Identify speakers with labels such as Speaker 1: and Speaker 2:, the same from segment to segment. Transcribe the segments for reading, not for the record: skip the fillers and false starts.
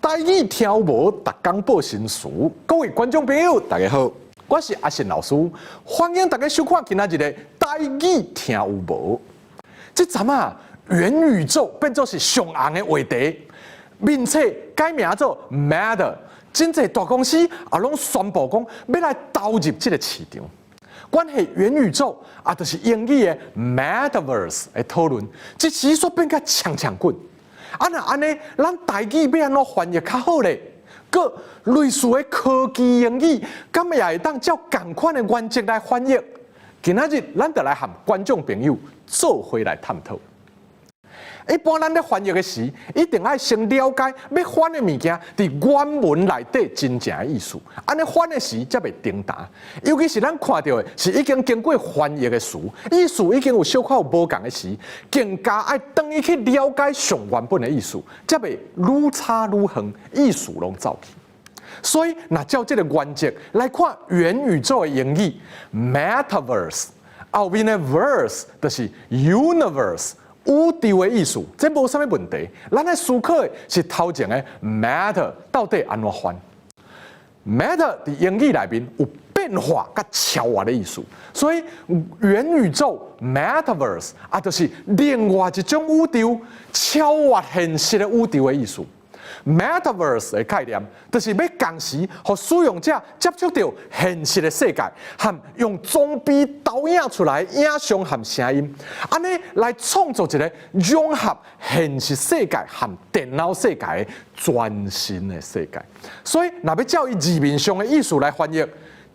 Speaker 1: 台語聽有無？逐工報新詞，各位觀眾朋友，大家好，我是阿信老師，歡迎大家收看今仔日的台語聽有無？這陣啊，元宇宙變做是上紅的話題，面冊改名做 Meta，真濟大公司也攏宣布講欲來投入這个市場。關係元宇宙啊，就是英語的 Metaverse 的討論，這時煞變甲強強滾。啊，若按呢，咱台語欲按怎翻譯較好咧？閣類似的科技英語，敢也會當照仝款的原則來翻譯？今仔日咱就來和觀眾朋友做伙來探討。一般咱咧翻譯的時，一定愛先了解欲翻的物件佇原文內底真正的意思，按呢翻的時才袂顛倒。尤其是咱看著的是已經經過翻譯的詞，意思已經有小可有無仝的時，更加愛轉去去了解上原本的意思，才袂愈差愈遠，意思攏走去。所以，若照這个原則來看元宇宙的英語 Metaverse 後面的 verse 就是 universe。宇宙的意思，這無啥物問題。咱愛思考的是頭前的 meta 到底按怎翻？meta 佇英語內面有變化佮超越的意思，所以元宇宙 Metaverse 啊，就是另外一種宇宙，超越現實的宇宙的意思。Metaverse 的概念，就是欲仝時予使用者接觸著現實的世界，和用裝備投影出來影像和聲音，按呢來創造一个融合現實世界和電腦世界的全新的世界。所以，若欲照伊字面上的意思來翻譯，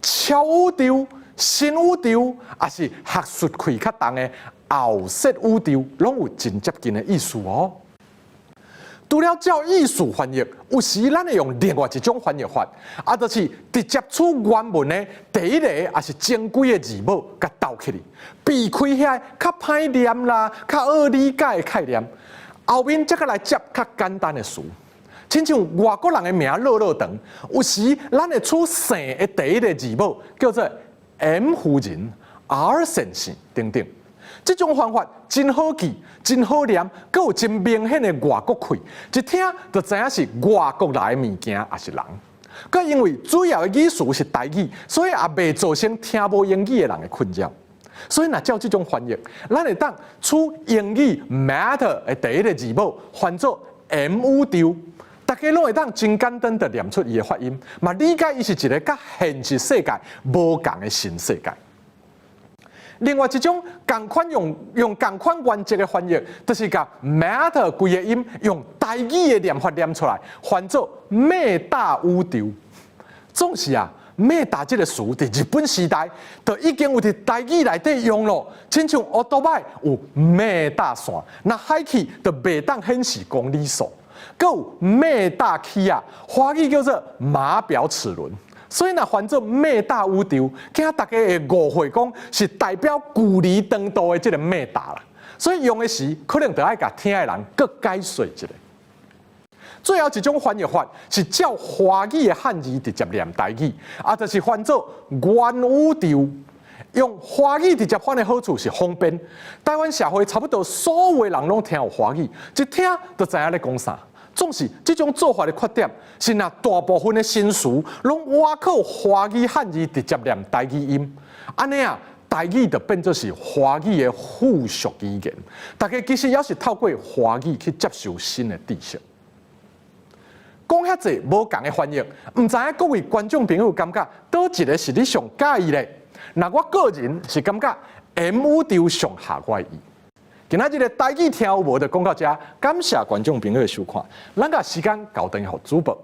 Speaker 1: 超宇宙、新宇宙，抑是學術氣較重的後設宇宙，攏有真接近的意思哦。除了照意思翻譯，有時咱會用另外一種翻譯法，啊，就是直接取原文的第一個抑是前幾个字母共鬥起來，避開遐較歹念啦、較惡理解的概念，後面才閣來接較簡單的詞。親像外國人的名落落長，有時咱會取姓的第一个字母叫做 M 夫人、R 先生等等。這種方法真好記、真好念，閣有真明顯的外國氣，一聽就知影是外國來的物件，抑是人。閣因為主要的語詞是台語，所以也袂造成聽無英語的人的困擾。所以，若照這種翻譯，咱會當取英語 Meta 的第一个字母翻做 M 宇宙，大家攏會當真簡單的念出伊的發音，嘛理解伊是一个佮現實世界無仝的新世界。另外一種仝款用用仝款原則的翻譯，就是共 Meta 規个音用台語的念法念出來，翻做 Meta 宇宙。總是啊，Meta 這个詞佇日本時代就已經有佇台語內底用咯，親像歐多擺有 Meta 線，若海去就袂當顯示公里數。閣有 Meta 起啊，華語叫做碼錶齒輪。所以若翻做 Meta 宇宙，驚大家會誤會講是代表距離長度的這个 Meta 啦。所以用的時，可能著愛共聽的人閣解說一下。最後一種翻譯法是照華語的漢字直接念台語，啊，就是翻做元宇宙。用華語直接翻的好處是方便，台灣社會差不多所有的人攏聽有華語，一聽就知影咧講啥。總是這種做法的缺點是，若大部分的新詞攏倚靠華語漢字直接念台語音，按呢啊，台語就變做是華語的附屬語言。大家其實猶是透過華語去接受新的知識。講遐濟無仝的翻譯，毋知影各位觀眾朋友感覺佗一个是你上佮意咧？若我個人是感覺 M 宇宙上合我意。今仔日的台語聽有無就講到遮，感謝觀眾朋友的收看，咱共時間交轉予主播。